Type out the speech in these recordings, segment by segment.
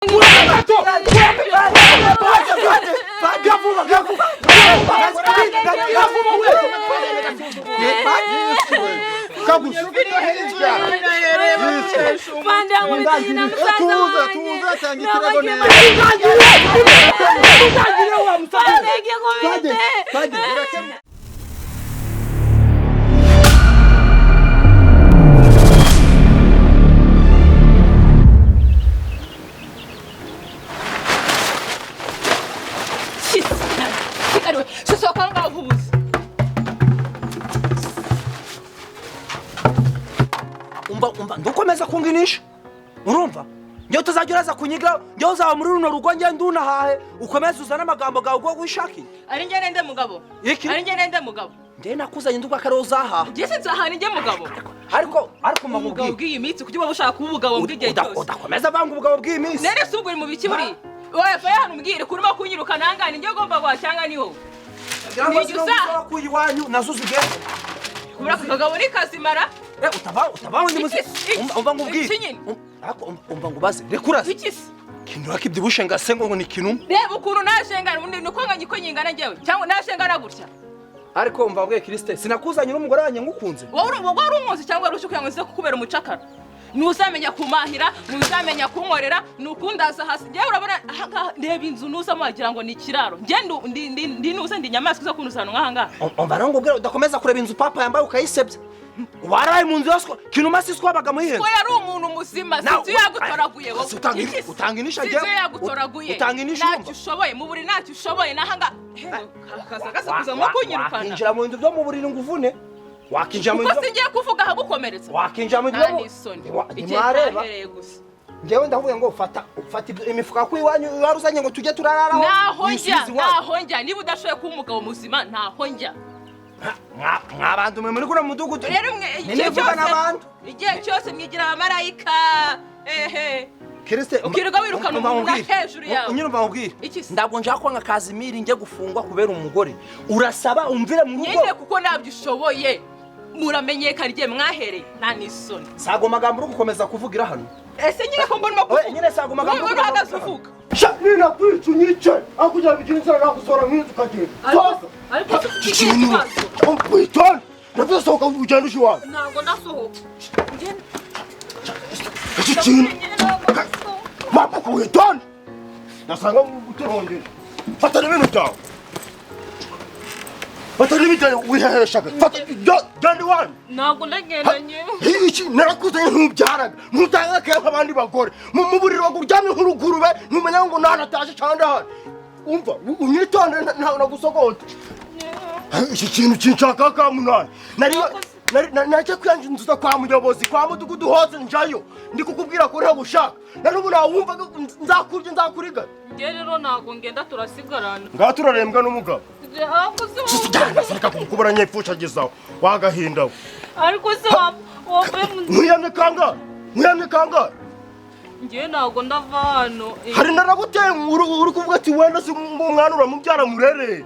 Umva ndukomeza kunginisha urumva njye tuzajya uraza kunyiga njye uzaba muri runo rugo njye ndunahahe ukomeze uzane amagambo gawe ubwo wishakiye. Ari njye nende mugabo. Ari njye nende mugabo. Njye nakuzanye ndubwo akari uzahaha. Njye se nzahana njye mugabo. Ariko umugabo bw'iyi minsi kuki uba ushaka kuba ubugabo bw'igihe cyose. Udakomeza vanga ubugabo bw'iyi minsi. Nere se ubwo uri mu biki buri? Oya fa hano umbwire kurimo kunyirukana hangana njye ugomba guhacyanga ni wowe. Nijye usaha kuyi wanyu nazo uzigende. Kubura kagabo ni kazimara. Utaba undi muzi umva ngubwire. Ariko umva ngubaze rekuraze. Iki se? Kintu rakibyibushe ngase ngo ni kintu. Reba ukuntu nashengana undi nuko nganyiko nyingana njyewe cyangwa nashengana gutya. Ariko umva bwe Kriste sinakuzanye n'umugore wanjye ngukunze. Wowe uri umwuzi cyangwa ari ushukuye ngo nze kukubera umucakara. Nuzamenya kumahira, nuzamenya kunkorera, nukundaza hasi. Njyewe urabona aha ndeba inzu nuzamo wagira ngo ni ikiraro. Njye ndi nuze ndi nyamaswa zo kunuzana nkaha ngaha. Umva rero ngubwire udakomeza kureba inzu papa yambaye ukayisebya. Waraye mu nzu yose kintu masi twabaga mu ihenze. Ko yari umuntu muzima sinzi yagutoraguye wowe. Utanga inisha njye. Sinzi yagutoraguye. Utanga inisha ntacyo ushoboye mu buriri ntacyo ushoboye nahanga. Kaza kaza kuzamo kunyirukana. Wakinjira mu nzu byo mu buriri nguvune. Wakinjira mu nzu. Kuko singiye kuvuga ahagukomeretsa. Wakinjira mu nzu. Ntimwareba. Njyewe ndavuye ngo fata imifuka ku iwanyu waruzanye ngo tujye turararaho. Naho njya niba udashoboye kuba umugabo muzima ntaho njya. Mwabantu mwe muri kuno mudugudu. Rero mwe igihe cyose mwigira abamarayika. Ehe. Kriste ukirirwa wirukana umuntu hejuru yawe. Unyurumva nkubwire. Ndabwo nja kwanga Kazimiri nje gufungwa kubera umugore. Urasaba umvire mu rugo. Nyine kuko nabyo ushoboye. Muramenyekana igihe mwahereye nta nisoni. Sago magambo uri gukomeza kuvugira hano. Ese nyine ko mbona kuvuga. Nyine sago magambo uri uhagaze uvuga. Sha nina kwica unyice akugira bigira inzara nagusohora nk'inzu ukagenda. Ariko Witonde ndasohoka ugenda uje iwawe. Ntabwo ndasohoka. Iki kintu mapaka witonde ndasanga uturongera. Fata n'ibintu byawe. Fata n'ibintu byawe wiheheshaga. Fata genda iwanyu. Ntabwo ndagenda njyewe. Iki narakuzanye ntubyaraga ntutanga akaya nk'abandi bagore mu buriri waguryamye nk'urugurube ntumenya ngo ntanataje cyangwa ndahari. Umva unyitonde nagusogota. Iki kintu kinshaka ka munani nari kuyanja inzu kwa muyobozi kwa mudugudu hose njayo ndi kukubwira ko nta gushaka na n'ubu nawumva nzakurya nzakuriga. Njye rero ntabwo ngenda turasigarana. Ngaha turarembwa n'umugabo. Ariko kukubura nyepfushagizaho wagahinda we. Ariko se wavuye mu nzu. Nkuyamye kangahe? Nkuyamye kangahe? Njye ntabwo ndava hano. Hari naraguteye uri kuvuga ati wenda si umwana uramubyara murere.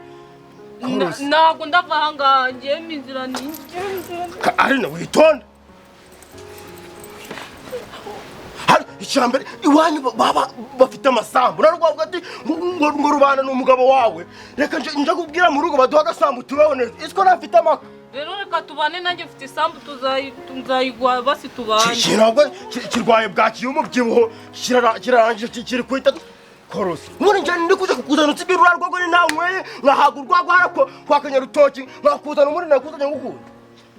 Ntabwo ndava aha ngaha njye inzira ni Arina witonde. Icyambere iwanyu baba bafite amasambu narwo ati ngo rubana n'umugabo wawe reka nje kubwira mu rugo baduha agasambu tubeho neza isiko nafite amaka. Rero reka tubane nanjye mfite isambu tuzayigwa basi tubane. Ntabwo kirwaye bwakiye umubyibuho kirarangije kiri kwita korosi. None njye ndi kuza kukuzana utsibira urarwo ni nanyweye nkahaga urwagwa harako kwa Kanyarutoki nkakuzana muri nakuzanye ngukunda.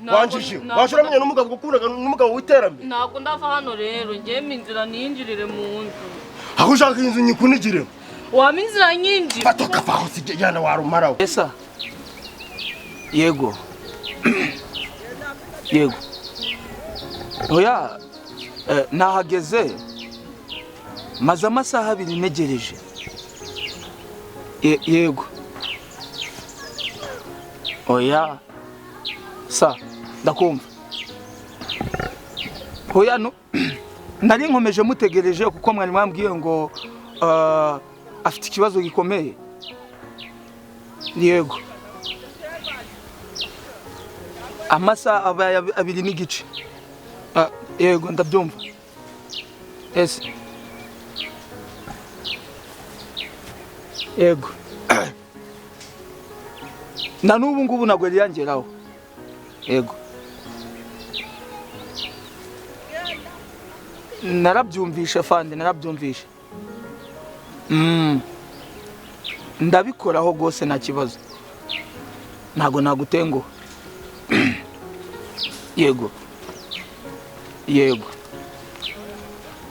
Wanjije washora menye n'umugabo gukundaga n'umugabo w'iterambere. Ntabwo ndava hano rero njye inzira niyinjirire mu nzu. Aho ushaka inzu nyikunigire. Wama inzira nyinji. Fata kafaho sijyana warumara we. Esa. Yego. Yego. Oya nahageze maze amasaha abiri ntegereje. Yego. Oya. Sa ndakumva. Oya no nari nkomeje mutegereje kuko mwari mwambwiye ngo afite ikibazo gikomeye. Yego. Amasaha abaye 2:30. Yego ndabyumva. Ese. Yego. Na n'ubu ngubu ntabwo yari yangeraho. Yego. Narabyumvishe fande, narabyumvishe. Ndabikoraho rwose nta kibazo. Ntabwo nagutenguha. Yego. Yego.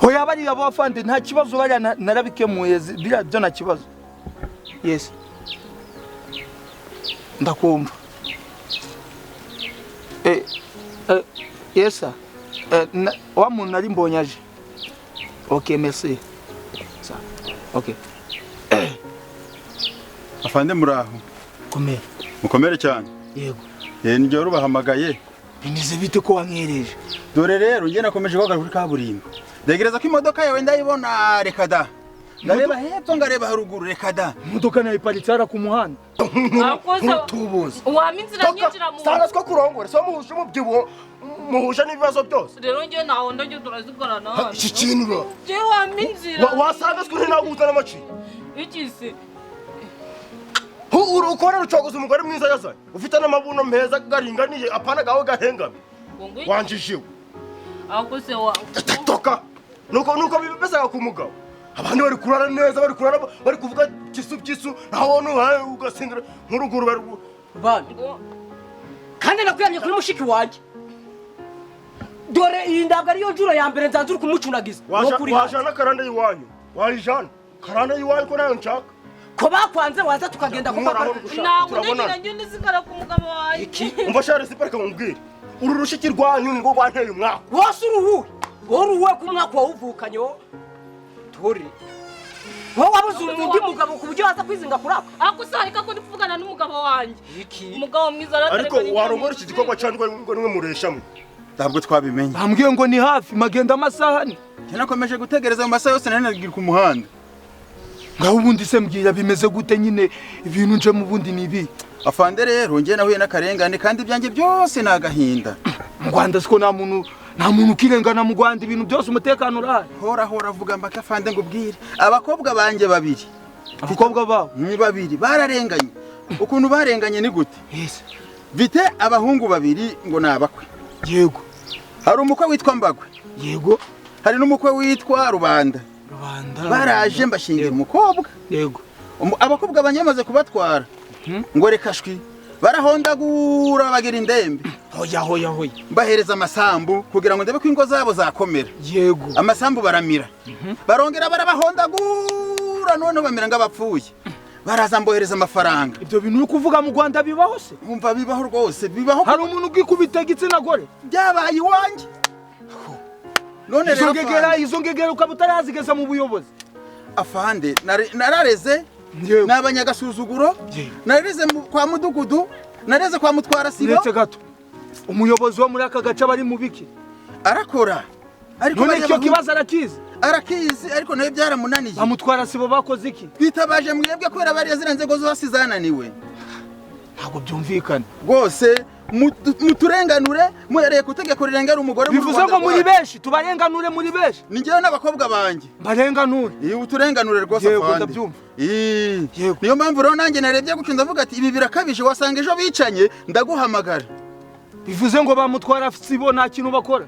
Hoya bariya bafande nta kibazo, bariya narabikemuye, biriya byo nta kibazo. Yes. Ndakumva. Yes sir. Wa muntu nari mbonye aje. Okay, merci. Sa. Okay. Afande muraho. Komera. Mukomere cyane. Yego. Njye rubahamagaye. Bimeze bite ko wankereje? Dore rero njye nakomeje guhagarara kuri kaburimbo. Ndegereza ko imodoka yawe ndayibona, reka da. Ndareba hepfo ngareba haruguru, reka da. Imodoka nayiparitse hara ku muhanda. Ntutubuze. Wama inzira nyinjira mu Sana siko kurongora, so muhuje umubyibuho, muhuje n'ibibazo byose. Rero njye naho ndajye turazigorana. Iki kintu ura. Njye wama inzira. Wasanga siko ntaguza n'amaci. Iki se? Ukora rucogoza umugore mwiza yazanye. Ufite n'amabuno meza garinganiye, apana gawe gahengamye. Wanjishiwe. Ako se wa. Toka. Nuko bibezaga ku mugabo. Abandi bari kurara neza, bari kurara bari kuvuga kisu kisu, naho wowe ugasindira nk'uruguru bari bandi. Kandi nakuyamye kuri mushiki wanjye. Dore iyi ndabwo ariyo njuro ya mbere nzanzura kumucunagiza. Wajana karanda yiwanyu. Wajana karanda yiwanyu ko nayo nshaka. Ko bakwanze waza tukagenda kuko ntabwo ndagira njye ndizigara ku mugabo wanjye. Umva shari siparika mubwire. Uru rushiki rwanyu ni rwo rwanteye umwaka. Wose uruhuye. Wowe ku mwaka wawuvukanye wo. Turi. Wowe wabuze undi mugabo ku buryo waza kwizinga kuraka. Ako se harika ko ndikuvugana n'umugabo wanjye. Umugabo mwiza aratareka. Ariko warongora iki gikorwa cyangwa ngo nimwe muresha mwe. Ntabwo twabimenye. Bambwiye ngo ni hafi magenda amasaha ni. Njye nakomeje gutegereza mu masaha yose nari nagira ku muhanda. Ngaho ubundi se mbwira bimeze gute nyine ibintu nje mu bundi nibi. Afande rero njye nahuye n'akarengane kandi ibyanjye byose nagahinda. Mu Rwanda siko nta muntu ukirengana mu Rwanda, ibintu byose umutekano urahari. Hora hora avuga mbaka afande ngo ubwire. Abakobwa banjye babiri. Abakobwa babo ni babiri bararenganye. Ukuntu barenganye ni gute? Yes. Bite abahungu babiri ngo nabakwe. Yego. Hari umukwe witwa Mbagwe. Yego. Hari n'umukwe witwa Rubanda. Rubanda. Baraje mbashingira umukobwa. Yego. Abakobwa banyamaze kubatwara. Ngo reka shwi. Barahondagura bagira indembe. Hoya hoya hoya. Mbahereza amasambu kugira ngo ndebe ko ingo zabo zakomera. Yego. Amasambu baramira. Barongera barabahondagura none bamera ngabapfuye. Baraza mbohereza amafaranga. Ibyo bintu uri kuvuga mu Rwanda bibaho se? Umva bibaho rwose, bibaho. Hari umuntu ugikubita igitsina gore. Byabaye iwanjye. None rero izo ngegera ukaba utarazigeza mu buyobozi. Afande narareze n'abanyagasuzuguro, narareze kwa mudugudu, nareze kwa mutwara sibo. Uretse gato. Umuyobozi wo muri aka gace bari mu biki? Arakora. Ariko none icyo kibazo arakizi. Arakizi ariko nawe byaramunaniye. Bamutwara sibo bakoze iki? Bitabaje mwebwe kubera bari zira nzego zose zananiwe. Ntabwo byumvikana. Rwose muturenganure muhereye ku tegeko rirengera umugore mu Rwanda. Bivuze ngo muri benshi tubarenganure muri benshi. Ni njyewe n'abakobwa banjye. Barenganure. Iyo uturenganure rwose afande. Yego ndabyumva. Yego. Niyo mpamvu rero nanjye narebye gutyo ndavuga ati ibi birakabije wasanga ejo bicanye ndaguhamagara. Bivuze ngo bamutwara sibo nta kintu bakora.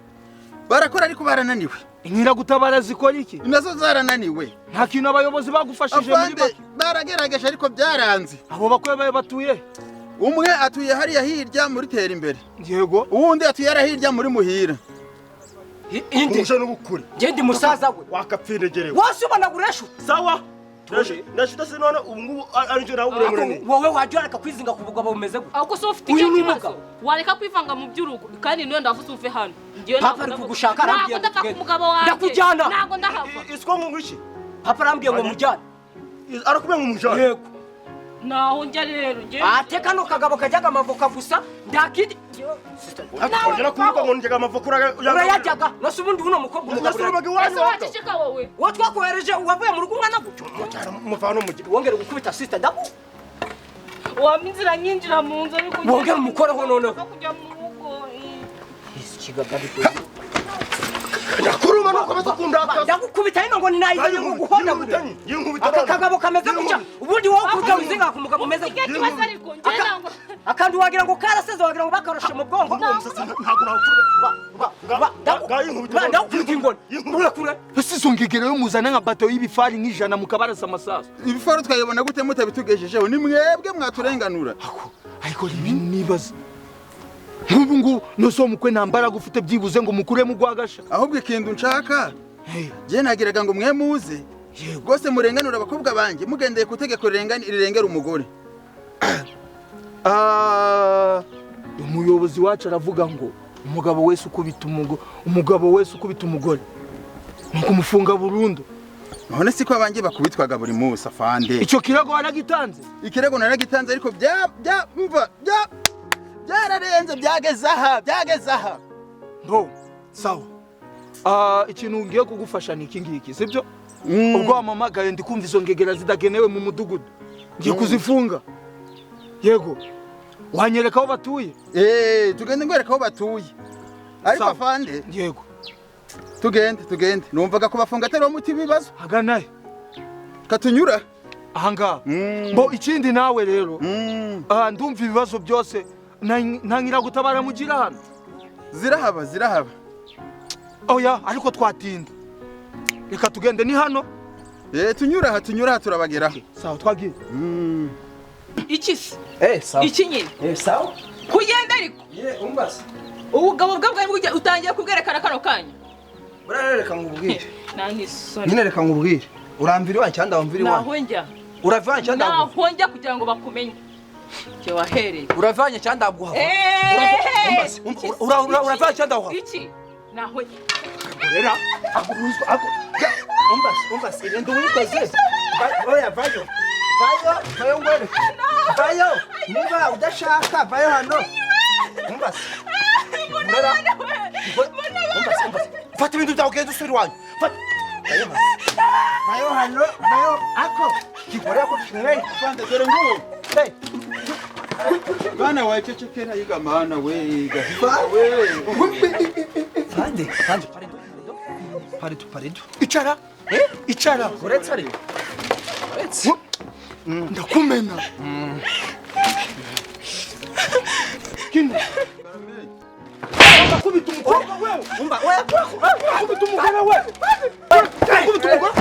Barakora ariko barananiwe. Inkeragutabara zikora iki? Nazo zarananiwe. Nta kintu abayobozi bagufashije muri bake. Baragerageje ariko byaranze. Abo bakwe bawe batuye? Umwe atuye hariya hirya muri tera imbere. Yego. Uwundi atuye hariya hirya muri muhira. Inde n'ubukuri. Nge ndi musaza we. Wakapfindegerewe. Wose ubona guresha. Sawa. Ndashuta se none ubu ngubu ari nje nawe uremure ni. Wowe wajya ureka kwizinga ku bugabo bumeze gute? Ako se ufite icyo kibazo. Wareka kwivanga mu by'urugo kandi niyo ndavuze uve hano. Ngiye Papa ari kugushaka arambwiye. Ntabwo ndava ku mugabo wanjye. Ndakujyana. Ntabwo ndahava. Isiko ngo iki? Papa arambwiye ngo mujyane. Arakubwiye ngo mujyane. Yego. Naho njya rero ngiye. Ateka no kagabo kajyaga amavoka gusa ndakidi. Ongera kuvuga ngo njyaga amavoka urayajyaga. Nose ubundi uno mukobwa umugabo iwanyu waceceka wowe. Wowe twakohereje wavuye mu rugo ungana gutyo. Muvano mu gihe. Wongere gukubita sister ndagu. Wama inzira nyinjira mu nzu ariko wongere umukoreho noneho. Kujya mu rugo. Ikigaga Nakuruma. Kinuma nukomeza kundakaza. Ndagukubita hino ngo ninayizanye ngo guhondagure. Yinkubita. Aka kagabo kameze gutya, ubundi wowe ukubita wizinga ku mugabo umeze Ufite ikibazo ariko njye ntabwo. Akandi wagira ngo karaseze, wagira ngo bakaroshe mu bwonko. Ntabwo nawupfura. Ndagukubita ingoni kure kure. Ese izo ngegera yo muzana nka bato y'ibifari nk'ijana mukabarasa amasasu? Ibifaro twayibona gute mutabitugejejeho? Ni mwebwe mwaturenganura. Ariko ibintu nibaza nk'ubu ngubu, nose uwo mukwe nta mbaraga ufite byibuze ngo mukuremo urwagasha? Ahubwo ikintu nshaka, njye nagiraga ngo mwe muze rwose murenganura abakobwa banjye mugendeye ku itegeko rirengera umugore. Ah, umuyobozi wacu aravuga ngo umugabo wese ukubita umugore, umugabo wese ukubita umugore ni ukumufunga burundu. None siko abanjye bakubitwaga buri munsi, afande? Icyo kirego waragitanze? Ikirego naragitanze, ariko bya bya mva bya byararenze, byageze aha, byageze aha. Ndo sawa. Ah, ikintu ngiye kugufasha ni iki ngiki, sibyo? Ubwo wamamagaye ndi kumva izo ngegera zidagenewe mu mudugudu, ngiye kuzifunga. Yego, wanyereka aho batuye? Eh, tugende ngwereka aho batuye, ariko Sawa. afande. Yego. Tugende, tugende. Numvaga kubafunga atari wo muti w'ibibazo. Hagana he? Katunyura ahangaha. Bo ikindi nawe rero, ah, ndumva ibibazo byose nta nkiragutabara mugira hano. Zirahaba, zirahaba. Oya, ariko twatinda, reka tugende, ni hano. Eh, tunyura aha, tunyura aha, turabageraho. Sawa, twagiye. Iki se? Eh, sawa. Iki nyine? Eh, sawa. Kugenda ariko. Ye, umbase. Ubugabo bwe bwari utangiye kubwerekana kano kanya. Buriya reka nkubwire. Nta n'isoni. Nyine reka nkubwire. Uramvira iwanyu cyangwa ndamvira iwanyu? Naho njya. Urava iwanyu cyangwa ndaguha? Naho njya kugira ngo bakumenye. Icyo wahereye. Urava iwanyu cyangwa ndaguha? Eh! Umbase. Urava iwanyu cyangwa ndaguha? Iki? Naho njya. Rera, aguruzwa ako. Umbase, umbase, irinde uwikoze. Oya, vayo. Vayo, vayo ngwere. Vayo, niba udashaka, vayo hano. Umbase. Rera. Umbase, umbase. Fata ibintu byawe ugende usubire iwanyu. Fata. Vayo hano. Vayo hano, vayo ako. Kigore ako. Hey, afande, dore ngubu. Hey. Bana wacecekera yiga mana we gahiga we. Fande, fande, parido. Parido, parido. Icara, icara. Uretse ariko. Uretse. Ndakumena. Kino. Ndakubita umukobwa wewe. Umva, oya, Ndakubita umugore wewe. Ndakubita umugore.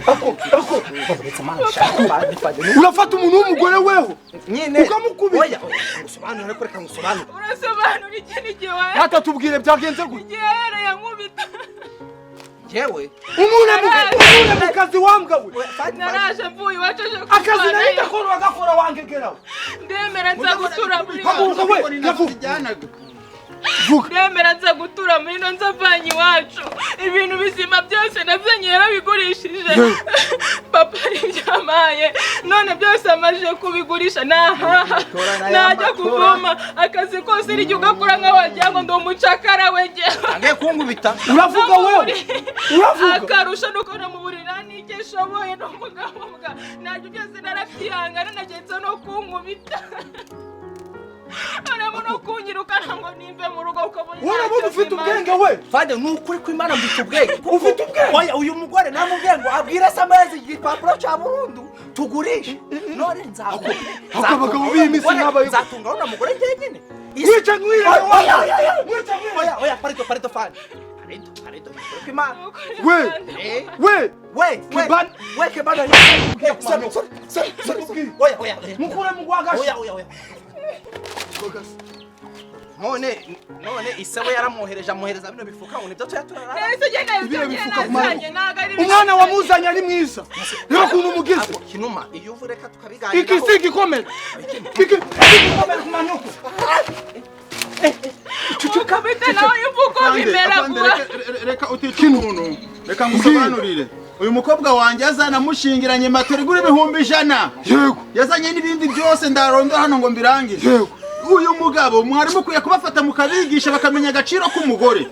Ako. Uretse mana, shaka. Fande, fande. Urafata umuntu w'umugore wewe Nyine. ukamukubita. Oya, oya, ngusobanure ariko reka ngusobanure. Urasobanura iki n'igihe wahereye? Hata tubwire byagenze gute. Igihe yahereye ankubita. Yewe. Umure mu kazi wambwa we. Oya, fande, fande. Naraje mvuye iwacu aje Akazi kurwanayo. nari ndakora wagakora wangegerawe. Ndemera nza gutura muri Haguruka we, yavuga. Zijyanaga. Vuga. Ndemera nza gutura muri ino nzu avanye iwacu. Ibintu bizima byose nazanye yarabigurishije. Papa aribyampaye. None byose amajije kubigurisha nahaha. Najya kuvoma akazi kose nijya ugakora nkaho wagira ngo ndi umucakara we njyewe. Angiye kunkubita. Uravuga wewe. Uravuga. Akarusho nuko namuburira n'icyo ashoboye n'umugabo mbwa ntabyo byose narabyihangana nagenze no kunkubita aramo no kunyirukana ngo nimve mu rugo kuko mbona Urabona ntacyo ufite bimaze. ubwenge we. Fande, ni ukuri kw'Imana mbita ubwenge. Ufite ubwenge. Oya, uyu mugore namubwiye ngo abwire se amezi igipapuro cya burundu tugurishe. None nzaguha. Ako abagabo b'iyi minsi n'abayobozi. Nzatunga uno mugore njyenyine. Mwica nkwire. Oya, oya, oya. Mwica nkwire. Oya, oya, parido, parido, fande. Parido, parido, ni ukuri kw'Imana. We. Eh. We. We, we, Kibana. we, Kibana. Eh, sorry, sorry, sorry, sorry. Oya, oya, oya. Mukure mu rwagasha. Oya, oya, oya. None ise we yaramwohereje amwohereza bino bifuka ngo nibyo tuyaturara. Nahise ngenda ibyo Ibihe bifuka ku nazanye ntabwo ari Umwana wamuzanye ari mwiza. Reba ukuntu umugize. Ako kinuma iyo uvu reka tukabiganiraho. Iki si igikomere. Iki igikomere ku manyoko. Ukubita nawe imvugo Afande, bimera afande, vuba. reka utica umuntu, reka ngusobanurire. Uyu mukobwa wanjye azanamushingiranye matora igura 100,000. Yego. Yazanye n'ibindi byose ndarondora hano ngo mbirangize. Yego. Uyu mugabo mwari mukwiye kubafata mukabigisha bakamenya agaciro k'umugore.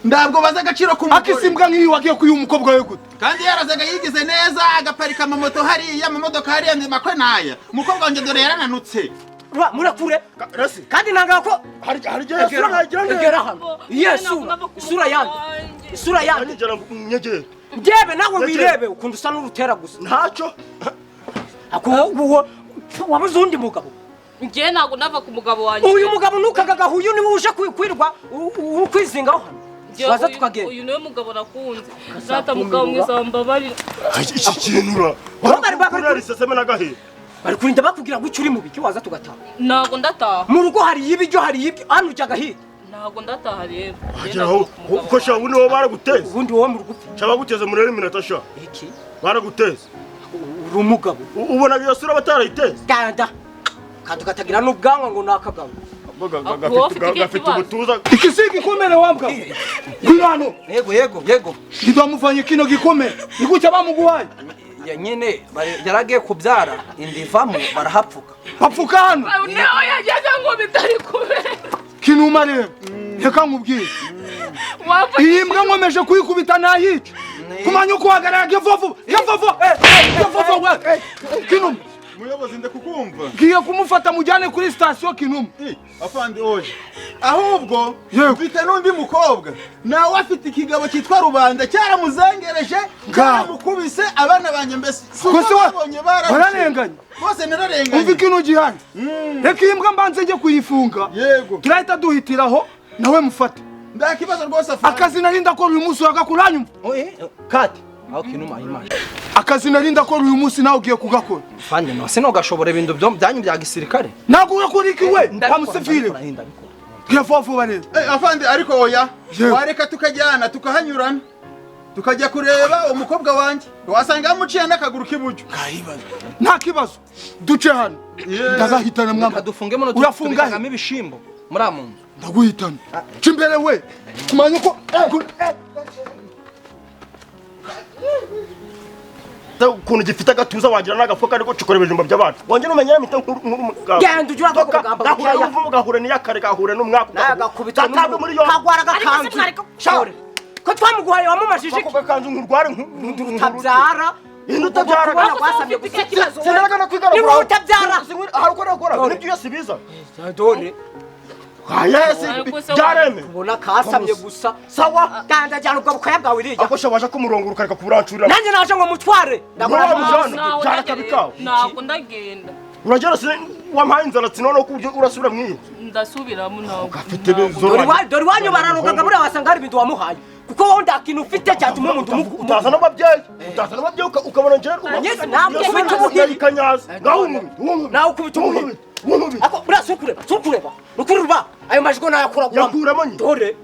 Ntabwo bazi agaciro k'umugore. Akisimbwa nk'iyi wagiye kuyiha umukobwa we gute? Kandi yarazaga yigize neza agaparika amamoto hariya, amamodoka hariya, ndi makwe naya. Umukobwa wanjye dore yarananutse. Murakure. Rasi. Kandi nanga ko hari hari sura nkagira ngera hano. Yesu isura yanjye. Isura yanjye. Nigera nyegere. Njebe nawe wirebe ukuntu usa n'urutera gusa. Ntacyo. Ako wabuze undi mugabo. Ngiye ntago nava ku mugabo wanjye. Uyu mugabo nukagagahuye niwe uje kwirwa ukwizingaho hano. Waza tukagenda. Uyu niwe mugabo nakunze. Zata mugabo mwiza mbabarira. Iki kintu ura. Seseme nagahe. Bari kurinda bakubwira ngo uri mu biki waza tugataha. Ntago ndataha. Mu rugo hari ibiryo hari ibyo hano ujya gahita. Ntago ndataha rero. Ageraho uko sha ubundi wowe baraguteze. Ubundi wowe mu rugo sha baguteze muri minota sha. Iki? Baraguteze. Uri umugabo. Ubona iyo sura batarayiteze. Ganda. Kandi ukatagira n'ubwanwa ngo nakagabo. Gafite ubutuza. Iki si igikomere wambwa. Ngwino. Yego yego yego. Ndamuvanye kino gikomere. Nigucya bamuguhaye. Nyine yaragiye kubyara inda ivamo barahapfuka. Bapfuka hano. Naho yageze ngo bitari kubera. Kinuma rero. Reka nkubwire. Iyi mbwa nkomeje kuyikubita nayica. Kumanya uko uhagarara gevovu. Gevovu. Gevovu we. Kinuma. Muyobozi ndakukumva. Ngiye kumufata mujyane kuri station Kinuma. Afandi oje. Ahubwo mfite n'undi mukobwa nawe afite ikigabo cyitwa Rubanda cyaramuzengereje cyaramukubise abana banjye mbese babonye bararenganye bose nararenganye. Umva ikintu gihari. Reka iyi mbwa mbanze njye kuyifunga. Yego. Turahita duhitiraho nawe mufate. Nda kibazo rwose afandi. Akazi nari ndakora uyu munsi uragakuranyumva. Kati. Aho Kinuma imana. Akazi nari ndakora uyu munsi nawe ugiye kugakora. Fande no sinogashobora ibintu byanyu bya gisirikare. Ntabwo urakora iki we? Wa musivile. Vuba rero. Afande ariko oya. Wareka tukajyana tukahanyurana. Tukajya kureba umukobwa wanjye. Wasanga yamuciye n'akaguru k'iburyo. Nta kibazo. Duce hano. Ndagahitana mwamba. Dufungemo no urafunga ibishimbo muri amunzu. Ndaguhitana. Cimbere we. Kumanya ko ukuntu gifite agatuza wagira n'agafuka ariko cukora ibijumba by'abantu. Wongera umenya imita nkuru Genda ujya uravuga gahura n'umuvumo gahura n'iyakare gahura n'umwaka gakubita muri yo kagwara gakanzu. Ko twamuguhaye wamumajije iki? Gakanzu nkurware utabyara. Indi utabyara sinaraga no kwigaragura. Niba utabyara hari uko nakora nibyo yose biza. Dore Yes, byareme. Ubona kasamye gusa. Sawa. Ganda jyana ubwo bukaya bwawe iriya. Ako shabaje kumurongora ukareka kuburancurira. Nanjye naje ngo mutware. Ndagura kabikaho. Ntabwo ndagenda. Uragera se wampaye inzara tsinono kubyo urasubira mwiyo. Ndasubiramo ntabwo. Gafite bezoro. Dore wanyu bararogaga buriya wasanga hari ibintu wamuhaye. Kuko wowe ndakintu ufite cyatuma umuntu utaza n'ababyeyi. Utaza n'ababyeyi ukabona njye. Ntabwo ufite umuhiri. Kanyaza. Ngaho umubi. Nawe ukubita umuhiri. Ako buriya sukureba sukureba nukuruba ayo majwi nayakura yakuramo nyine. Dore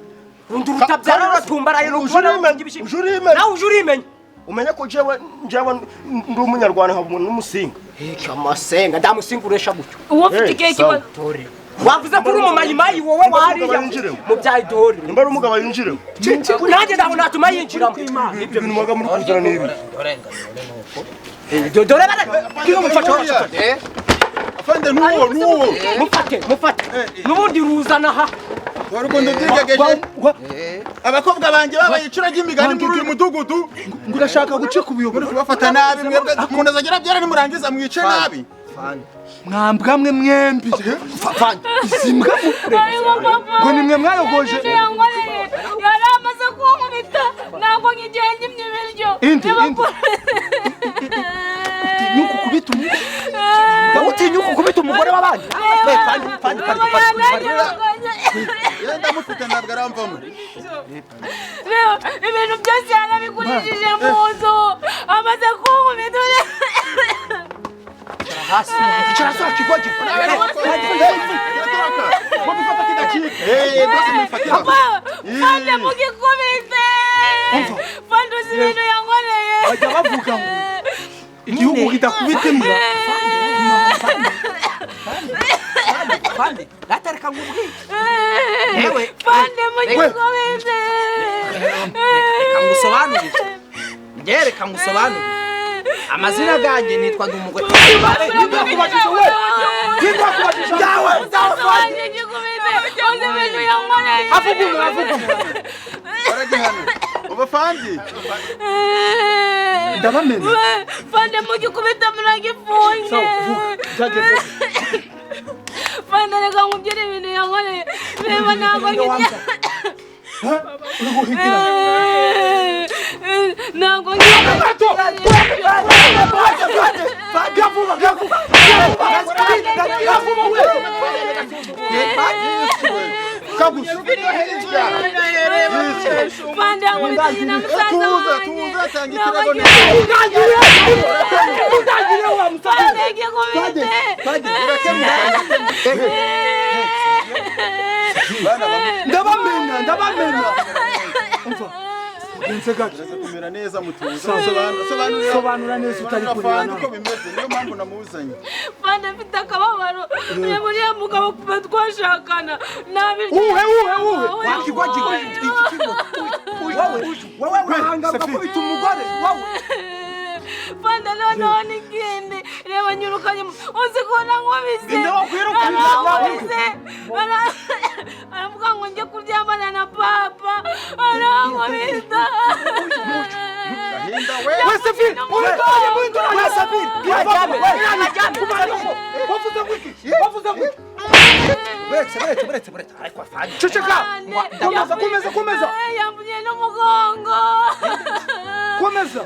undi utabyara uratumbaraye nukubona ujurime nawe ujurimenya umenye ko jewe njyewe ndi umunyarwanda nkaba n'umusinga. Eka amasenga ndamusinga uresha gutyo. Uwo ufite ikihe kibazo? Dore wavuze ko uri umumayimayi wowe wariya mu byayi dore. Nimba ari umugabo yinjiremo. Nanjye ntabwo natuma yinjiramo. Ibyo bintu mubaga muri kuzana ni ibi. Dore bara kino mufate. Afande nuwo nuwo mufate mufate nubundi ruzana ha warukundo byigegeje abakobwa banjye babaye icura ry'imigani muri uyu mudugudu ngurashaka gucika ubuyobozi muri kubafata nabi mwebwe umuntu azagera byara nimurangiza mwice nabi mwambwa mwe mwembi izi mbwa ngo nimwe mwayogoje yari amaze kunkubita ntabwo nkigiye nyimye ibiryo indi indi utinyuka ukubita umugore utinyuka ukubita umugore w'abandi yenda mufite ntabwo aramvamo ibintu byose yarabigurishije mu nzu amaze kunkubita hasi icara so kigogi fande mugikubise fande uzi ibintu yankoreye bajya bavuga ngo igihugu kidakubita imbwa fande ratareka ngubwire yewe fande mugikubise reka ngusobanurire njye reka ngusobanurire amazina ganjye nitwa Ndumugore. Ndakubajije we. Ndakubajije dawe. Avuga avuga. Baragihana. Ubafandi. Ndabamenye. Fande mugikubita muragifunge. Sawa, vuga. Byageze. Fanda reka nkubwire ibintu yankoreye. Reba ntabwo ngiye. Ntabwo ngiye. Fanda nkubwire na musaza wanjye. Ndabamena. Umva. Ugenze gake. Kumera neza mutuza. Sobanura neza utari kureba uko bimeze. Niyo mpamvu namuzanye. Fanda mfite akababaro. Uriya mugabo kuva twashakana. Uhe. Wakigwa ikigo. Wowe urahanga bakubita umugore. Wowe. Fanda noneho n'ikindi. Reba nyirukanye. Uzi ko nankubise. Aravuga ngo njye kuryamana na papa. Arankubita. We Safiri, we Safiri. Wavuze ngwiki. Buretse. Ariko afanye. Ceceka. Komeza. Yamvunye n'umugongo. Komeza.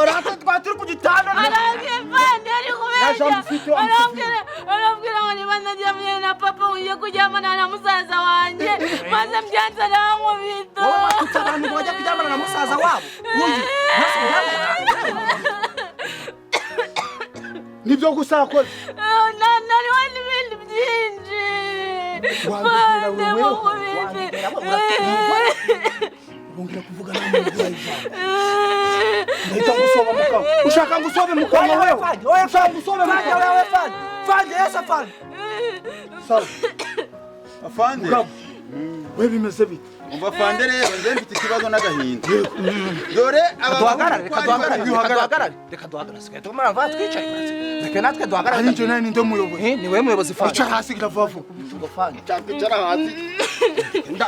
Urata twaturi ku gitanda. Arambwira Fanda ari kubeshya. Arambwira ngo niba ndaryamye na papa ngiye kuryamana na musaza wanjye. Maze mbyanze arankubita. Wowe watutse abantu ngo bajya kuryamana na musaza wabo. Uyu. Nibyo gusa wakoze. Nariho n'ibindi byinshi. Urongera kuvuga nawe. Ndahita ngusoba mu kanwa. Ushaka ngusobe mu kanwa wewe? Ushaka ngusobe mu kanwa wewe Fandi? Fandi yesa Fandi. Sawa. Afande. We bimeze bite? Umva Fande rero nje mfite ikibazo n'agahinda. Dore aba reka duhagarare. Sigaye tumara va twicaye. Reka natwe duhagarare. Ari nje naye ninde muyobozi? Ni wewe muyobozi Fandi. Icara hasi giravavu. Ngo Fandi. Icara hasi.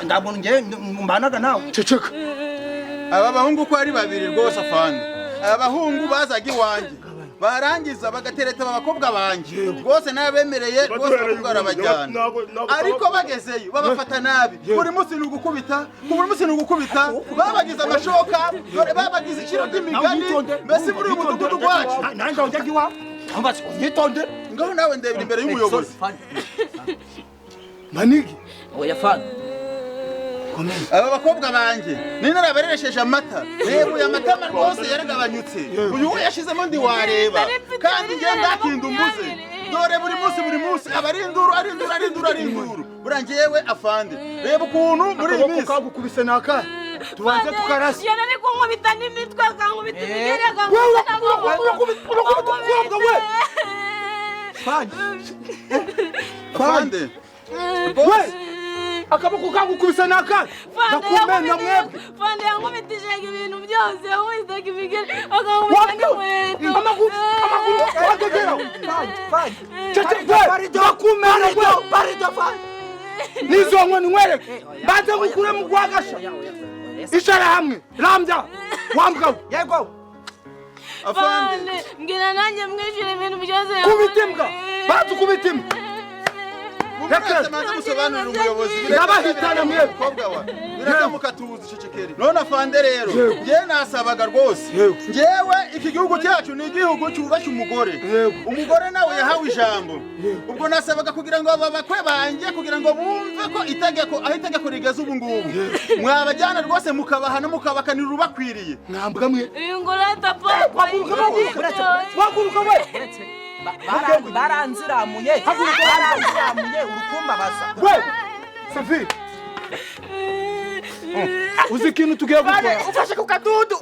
Ndabona nje mbanaga nawe. Ceceka. Aba bahungu ko ari babiri rwose Afande. Aba bahungu bazaga iwanjye. Barangiza bagatereta abakobwa banjye. Rwose nabemereye rwose barabajyana. Ariko bagezeyo babafata nabi. Buri munsi ni ugukubita, buri munsi ni ugukubita. Babagize amashoka, dore babagize ikiro ry'imigani. Mbese muri uyu mudugudu wacu. Nanjye ujya iwawe. Ambaze unyitonde. Ngaho nawe ndebera imbere y'umuyobozi. Manigi. Oya Fandi. Aba bakobwa banjye ni narabareresheje amata. Reba uyu amatama rwose yaragabanyutse. Uyu we yashizemo ndi wareba. Kandi ngiye ndakinda umbuze. Dore buri munsi aba ari induru. Burangiyewe Afande. Reba ukuntu muri iyi minsi kagukubise naka. Tubanze tukarasa. Yarari kunkubita n'imitwe akankubita imigeri akankubita n'amaboko. We. Fandi. Afande. We. Akaboko kagukubise naka. Ndakumena mwebwe. Fandi yankubitije ibintu byose, yankubitaga imigeri, akankubita n'inkweto. Amaguru agegera. Fandi. Ceceka. Ndakumena we. Parido Fandi. Nizo nkoni nkwereke. Banze ngukure mu gwagasha. Ishara hamwe. Rambya. Wambwa. Yego. Afande. Mbwira nanjye mwishyure ibintu byose. Kubita imbwa. Banze ukubita imbwa. Reka maze musobanurire umuyobozi. Ndabahitana mwebwe. Mukobwa wa. Birakemuka tuzi cecekeri. None Afande rero, ngiye nasabaga rwose. Ngewe iki gihugu cyacu ni igihugu cyubashye umugore. Umugore nawe yahawe ijambo. Ubwo nasabaga kugira ngo aba bakwe banjye kugira ngo bumve ko itegeko aho itegeko rigeze ubu ngubu. Mwabajyana rwose mukabahana mukabakanira ubakwiriye. Mwambwa mwe. Ingurata papa. Waguruka we. Baranziramuye. Baranziramuye urukumbabaza. We. Safi. Uzi ikintu tugiye gukora. Ufashe ku kadudu.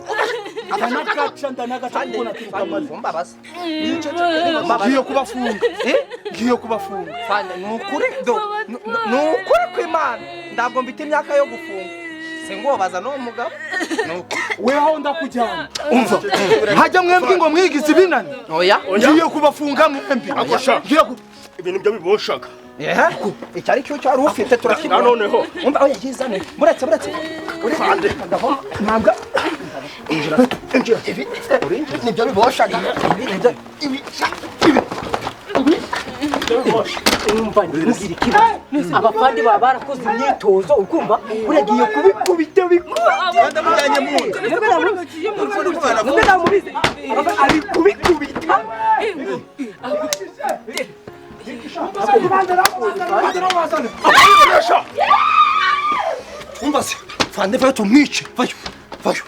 Ndanaga. Ngiye kubafunga. Ngiye kubafunga. Fanda nukuri do. Nukuri kw'Imana. Ndabwo mfite imyaka yo gufunga. Singobaza no mugabo. Weho ndakujyana. Umva. Hajya mwembi ngo mwigize ibinani. Oya. Ngiye kubafunga mwembi. Ngiye ku ibintu byo biboshaga. Icyari cyo cyari ufite turakibona. Noneho. Umva oya yizane. Muretse. Fande. Ntabwo. Injira. Ibi nibyo biboshaga. Ibi. Ibi. Umva, ntugire ikibazo, abafandi baba barakoze imyitozo, ukumva uragiye kubikubita bikubita. Ndamujyanye mu nzu. Nubwo namubizi ari kubikubita. Umva se, fande, vayo tumwice, vayo, vayo.